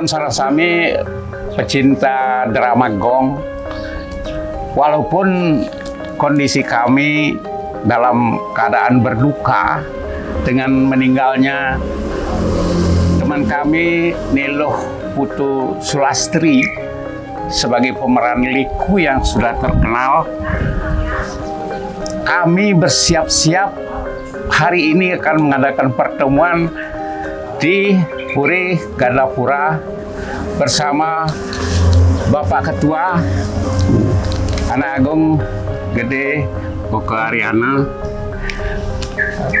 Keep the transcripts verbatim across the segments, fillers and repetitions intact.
Sareng sami pecinta drama gong, walaupun kondisi kami dalam keadaan berduka dengan meninggalnya teman kami, Ni Luh Putu Sulastri, sebagai pemeran Liku yang sudah terkenal, kami bersiap-siap hari ini akan mengadakan pertemuan di Puri Gandapura bersama Bapak Ketua, Anak Agung Gede Buko Ariana.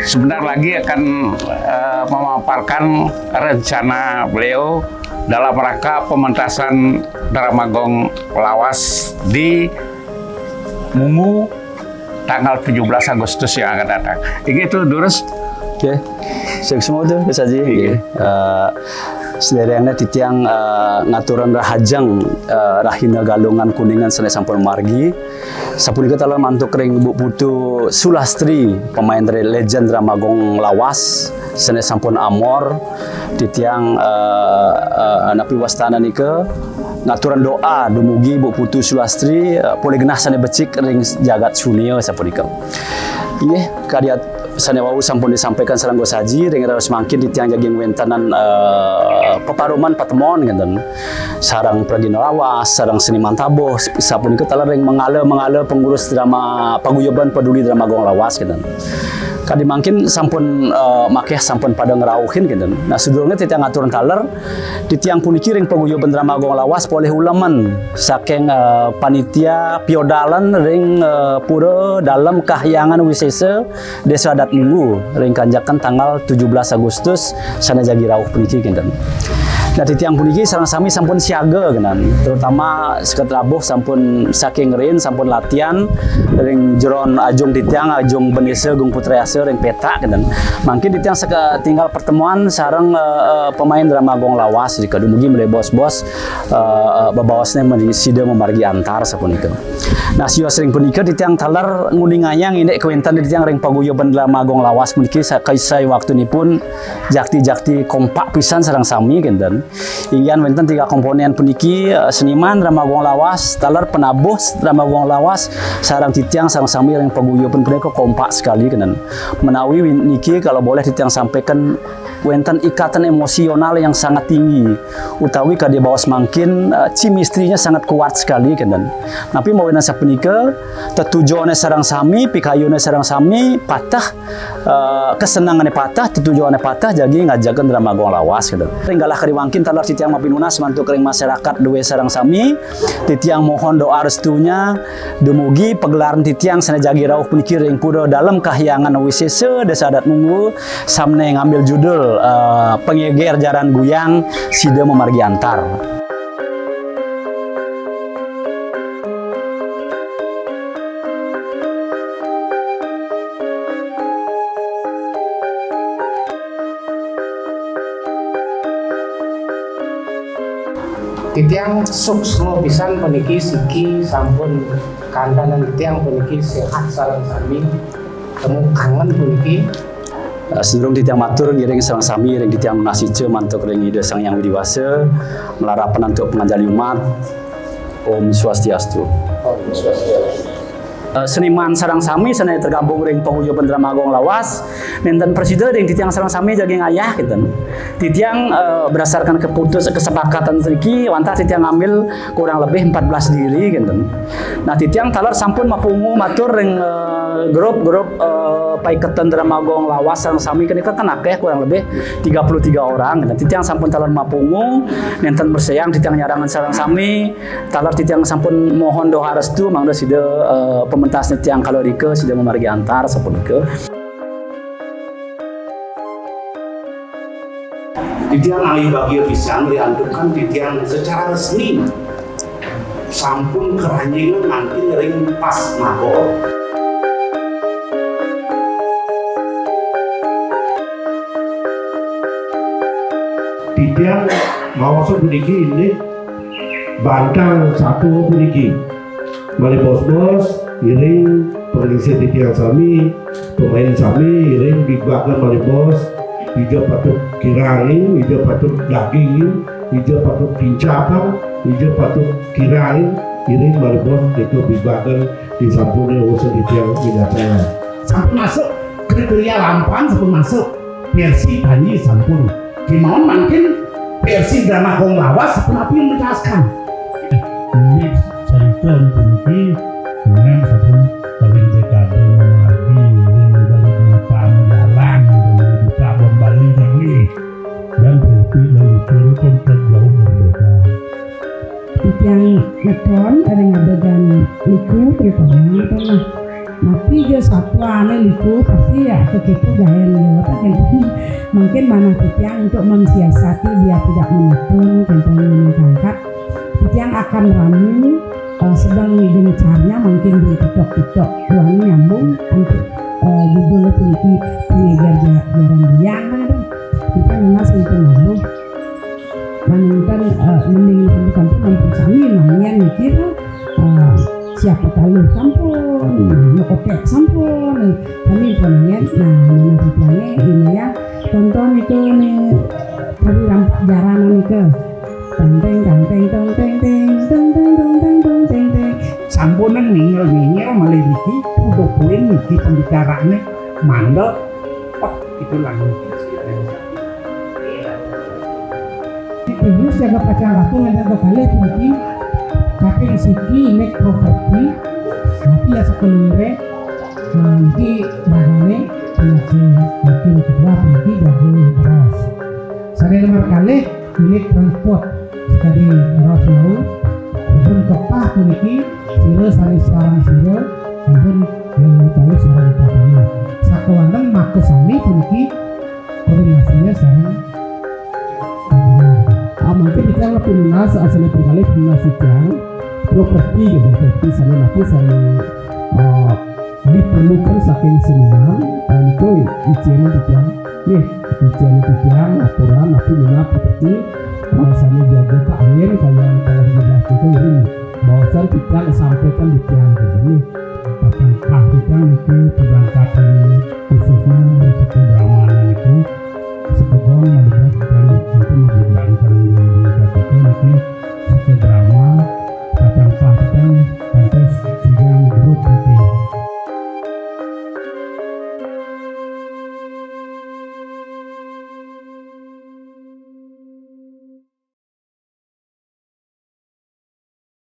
Sebentar lagi akan, eh, memaparkan rencana beliau dalam rangka pementasan drama gong Lawas di Munggu, tanggal tujuh belas Agustus yang akan datang. Iki itu, durus. Oke. Sing semua tuh, Gus Haji. Iya. Eh, sederengnya titiang, eh, ngaturan rahajeng, eh, rahina Galungan Kuningan sané sampun margi. Sapunika taler mantuk ring Bu Putu Sulastri, pemain dari legend drama gong Lawas, sané sampun amor. Titiang, eh, eh, napi wastana nika ngaturan doa dumugi Bu Putu Sulastri, eh, polih genah sané becik ring jagat sunia sapunika. Inggih, kadi sané wau sampun disampaikan sareng Gus Haji, ring raos mangkin titiang jagi ngwéntenan, eh, peparuman patemon ngénten. Sareng pragina Lawas, sareng seniman tabuh, sapunika taler ring mangala-mangala pengurus drama paguyuban peduli drama gong Lawas ngénten. Kadi mangkin sampun, eh, makéh sampun pada ngrauhin ngénten. Nah, sadurungé titiang ngatur taler, titiang puniki ring paguyuban drama gong Lawas polih uleman saking, eh, panitia piodalan ring, eh, Pura Dalem Kahyangan Wisésa Désa Adat Munggu ring kanjekan tanggal tujuh belas Agustus sané jagi rauh puniki ngénten. Nah, titiang puniki sareng sami sampun siaga ngénten, terutama seked rabuh sampun saking rin sampun latihan ring jeron ajung titiang, ajung bendésa Gung Putrayasa ring pétak ngénten. Mangkin titiang seka-, tinggal pertemuan sareng, eh, eh, pemain drama gong Lawas nika dumugi malih bos-bos, eh, eh, bebaosné meni-, sida mamargi antar sapunika. Nah, sios ring punika titiang taler nguningayang indik kawéntenan titiang ring paguyuban drama gong Lawas puniki sa-, kaisai waktunipun jakti-jakti kompak pisan sareng sami ngénten. Inggihan wénten tiga komponen puniki, eh, seniman drama gong Lawas, taler penabuh drama gong Lawas, sareng titiang sareng sami ring paguyuban punika kompak sekali ngénten. Menawi win-, niki kalau boleh titiang sampaikan wénten ikatan emosional yang sangat tinggi, utawi kadi baos mangkin, eh, chemistry-nya sangat kuat sekali ngénten. Napi mawinan sapunika, tetujoné sareng sami, pikayuné sareng sami, pateh, eh, kesenangané pateh, tetujoné pateh, jagi ngajegang drama gong Lawas ngénten. Ring galah kadi mangkin taler titiang mapinunas mantuk ring masyarakat dué sareng sami, titiang mohon doa restunya, dumugi pagelaran titiang sané jagi rauh puniki ring Pura Dalem Kahyangan Wisésa Désa Adat Munggu, samian ngambil judul, eh, Pangéger Jaran Guyang, sida mamargi antar. Titiang suksma pisan puniki, siki sampun kantenan titiang puniki séhat sareng sami. Temu kangen puniki. Eh, sadurung titiang matur ngiring sareng sami ring titiang nunas ica mantuk ring Ida Sang Hyang Widhi Wasa, malarapan antuk panganjali umat. Om Swastiastu. Eh, seniman sareng sami sané tergabung ring paguyuban drama gong Lawas, nénten prasida ring titiang sareng sami jagi ngayah ngénten. Titiang, eh, berdasarkan keputus kesepakatan niki, wantah titiang ngambil kurang lebih empat belas diri ngénten. Nah, titiang taler sampun mapungu matur ring, eh, grup-grup, eh, paiketan drama gong Lawas sareng sami kenika kan akéh, kurang lebih tiga puluh tiga orang. Nah, titiang sampun taler mapungu, nénten bersayang titiang nyarangan sareng sami, taler titiang sampun mohon doa restu mangda sida, eh, pementas titiang kala rika sida mamargi antar sapunika. Titiang ayu bagia pisan riantukan titiang secara resmi sampun keranjingan mangkin ring Pas Magor. Titiang maos puniki indik bantang satu puniki. Malih bos-bos, iring panglingsir titiang sami, pemain sami, iring bigbagan malih bos, ija patut kirangin, ija patut dagingin, Ija patut kincakan, ija patut kirain, iring malih bos nika bibagan disampune urusan titiang minatayang. Sampun masuk kriteria lampan, sampun masuk versi Panji sampun. Kemawon mangkin versi Danakong lawas sampun api menjelaskan. Inggih, sampun puniki, memang sampun paling dekade memargi, dari pamajalan, dari di Pelabuhan Bali nggih. Dan versi leluhur pun kan jauh berbeda. Titiang ngeton ring adegan niku terutama ngeton lah. Napi ja satuane niku pasti ya kekitu gaen ya, kan? Mungkin manah titiang untuk mensiasati biar tidak monoton, contohnya ini kangkat. Titiang akan ramu, eh, sedang gencarnya mungkin di TikTok-TikTok. Wani nyambung untuk, eh, judul puniki Pangéjar Ja-, Jaran Biang, kan? Titiang nunas itu nabuh. Manten, eh, mending sampun-sampun ampun sami mamian mikir, eh, siapa tahu sampun, ngekotek sampun, sami pun mamian. Nah, mana titiangé ini ya, tonton itu nih, tari rampak jaranan itu. Tang teng, tang teng, tong teng teng, tong teng, tong teng, tong teng teng. Sampunan ningil-ningil malih niki, udah poin niki pembicaraannya, mandek, oh, itu lagi. Terus jaga pacang ratu ngenten kekalih puniki, kaping siki nek properti, tapi ya sekelire, nah, niki ragane, puniki, mungkin kedua puniki jaga beras. Sane nomor kalih, unit transport. Sekadi raos wau, sampun kepah puniki, sira sané sareng sira, sampun, eh, utawi sareng prakarya. Sakewanten makasami puniki koordinasinya sareng. Ah, mungkin kita lebih lunas, asal lebih kali lunas titiang, properti gitu, properti sané napi sané, eh, diperlukan saking seniman, eh, niku icén titiang. Nggih, icén titiang laporan napi minab properti, eh, sané jaga kaanggén kalian kalau jelas niku iring. Bahwasan titiang sampaikan titiang ke sini. Patang kah titiang niki perangkatan